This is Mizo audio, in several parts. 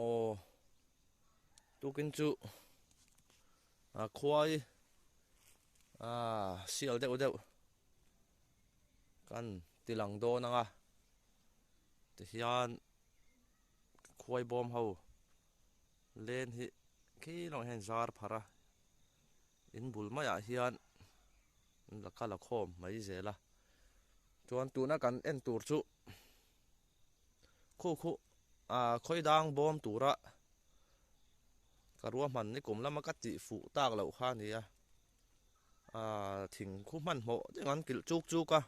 Aw tukin chu a khuai a sial deuh deuh kan ti lang dawn ang a tihian khuai bawm ho len hi khi lawng hian zar pharh a in bul maiah hian an la kal a khawm mai zel a chuan tuna kan en tur chu Khu khu ah khawi dang bawm tura ka ruahman ni kum lama ka tih fuh tak loh kha a ni a, ah thing khu hmanhmawh deuh an kilh chuk chuk a,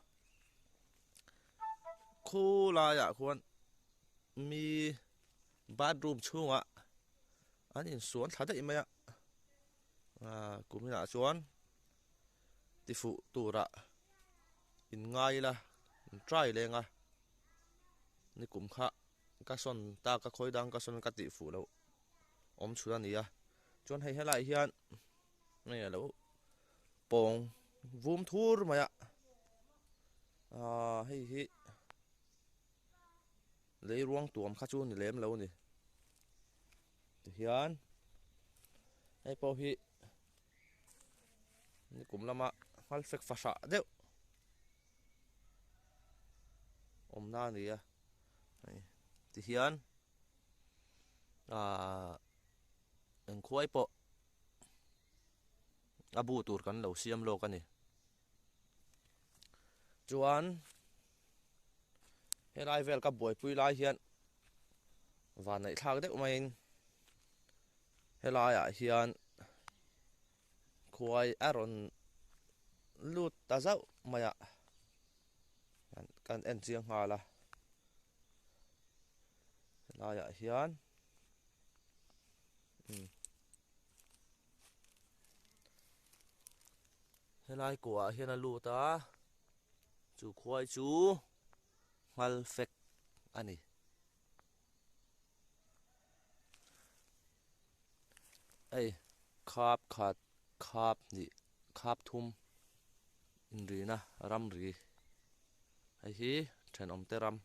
khu laiah khuan mi bathroom chhungah an insuan thla daih mai a, ah kuminah chuan ti fuh tura in ngai ila in try leng a. Nikum kha ka sawn ta ka khawi dang ka sawn ka tih fuh loh awm chhun a ni a chuan hei helaiah hian nge a lo pawng vum thur mai a aaa hei hi lei ruang tuam kha chu ni lem lo a ni tihian hei pawh hi nikum lama nghal fek fahrah deuh. Awmna a ni a hei tihian ahh engkhuai pawh a bu tur kan lo siam lawk a ni chuan helai vel ka buaipui lai hian vanneih thlak deuh maiin helaiah hian. Khuai a rawn lut ta zauh mai a, kan en chiang nghal a, helaiah hian umm helai kuahah hian a lut a, chu khuai chu nghal fek a ni. Hei khap khat khap hnih khap thum inrina ramri hei hi thenawm te ram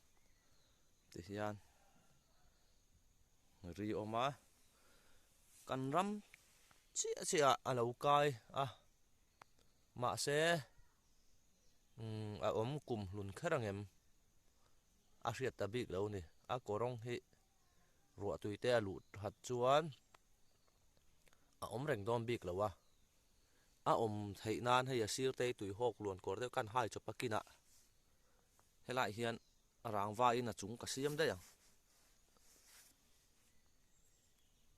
ti hian ri awm a kan ram chiah chiah ah a lo kai a mahse umm a awm kum hlun kher ang em a hriat ta bik lo a ni a kawrawng hi. Ruah tui te a luh that chuan a awm reng dawn bik lo a, a awm theih nan hei a sir te tui hawk luan kawr deuh khan hai chawp a kinah helaiah hian rangva in a chung ka siam daih ang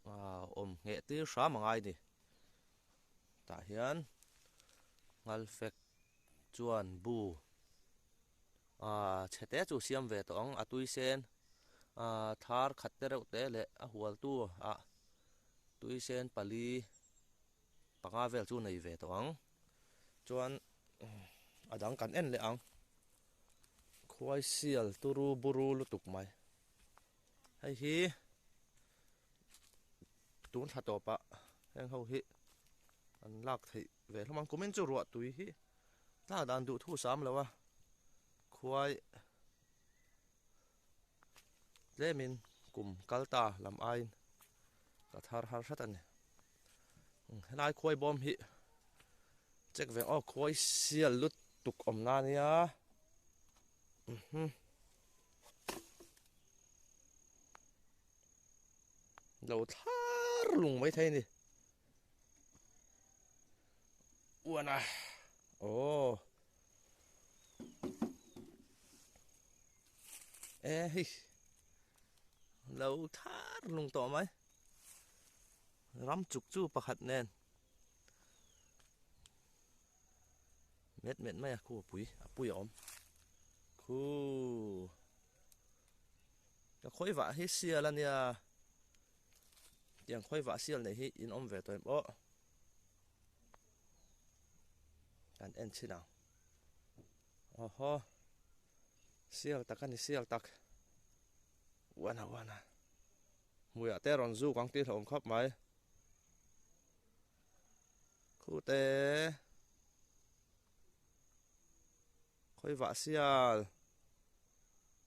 ah awm ngheh tir hram a ngai a ni tah hian nghal fek chuan bu. Aaa chhe te chu siam ve tawh ang a tui sen aaa thar khat te reuh te leh a hual tu ah tui sen pali panga vel chu nei ve tawh ang chuan a dang kan en leh ang khuai sial turu buru lutuk mai hei hi tun thla tawpah heng ho hi an lak theih ve hlawm ang kumin chu ruah tui hi. Tlak dan duh thu sam lo a, khuai tlemin kum kal ta lam aiin ka thar har hret a ni. Helai khuai bawm hi check ve aw khuai sial lutuk awm na nia. Lo thlar lung mai thei a ni. Uan a aw e hei lo thar lung tawh mai ram chuk chu pakhat nen met met mai a khu a pui a pui a awm khu ka khawi vah hi sial a nia. Tiang khawi vah sial nei hi in awm ve tawh em aw. Kan en chhin ang. Oho. Sial tak a ni sial tak. Uana uana. Hmuiah te rawn zuk ang tih hlauhawm khawp mai. Khute. Khawi vah sial.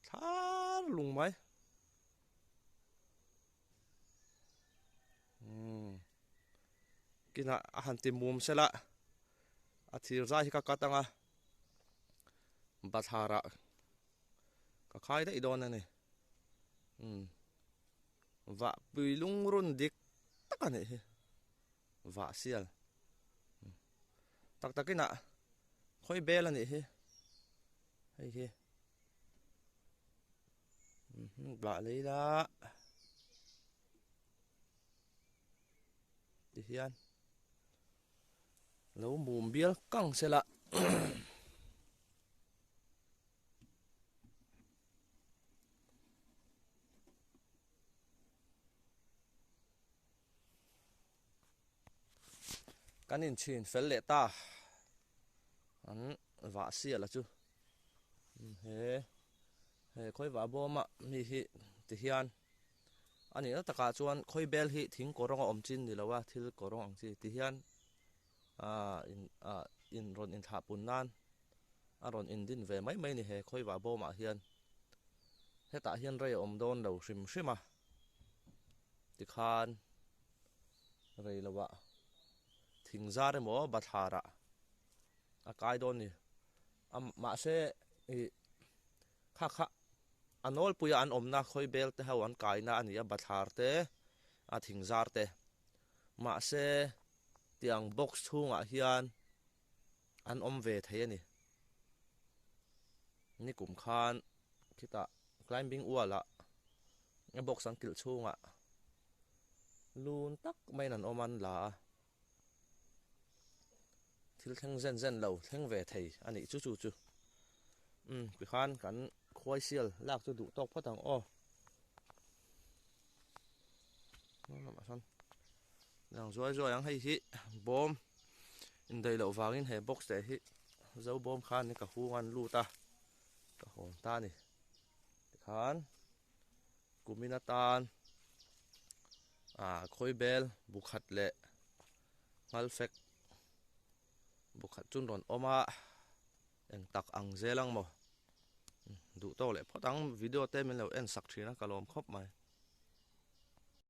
Thlar lung mai. Kinah a han ti mum sela a thir zai hi ka cut anga bathlarah ka khai daih dawn a ni. Umm vahpui lungrun dik tak a nih hi vah sial tak takin ah khawi bel a nih hi hei hi bah lei la ti hian lo mum bial kang sela. Kan inchhin fel leh ta an vah sial a chu he he khawi vah bawma mi hi ti hian a nihna takah chuan khawi bel hi thing kawr rawng a awm chin ni lo a thil kawr rawng ang chi ti hian ah in ah in rawn inthlah pun nan a rawn indin ve mai mai a ni he khawi vah bawmah hian hetah hian rei a awm dawn lo hrim hrim a tikhan rei lovah thing zar emaw bathlar ah a kai dawn a ni a mahse ih kha kha a nawlpuia an awmna khawi bel te ho an kaina a ni a bathlar te a thing zar te mahse tiang box chhungah hian an awm ve thei a ni. Nikum khan khitah climbing wall ah box an kilh chhungah lun tak maiin an awm a an la a, thil thleng zen zen lo thleng ve thei a nih chu chu chu. Umm tikhan kan khuai sial lak chu duh tawk phawt ang aw. Lang zuai zuai ang hei hi bawm indaih loh vangin he box te hi zo bawm khan ka hung an lut a ka hawn ta a ni tikhan kumin atan ah khawi bel bu khat leh nghal fek bu khat chu an rawn awm a eng tak ang zel ang maw duh tawk leh phawt ang video te min lo en sak thin a ka lawm khawp mai.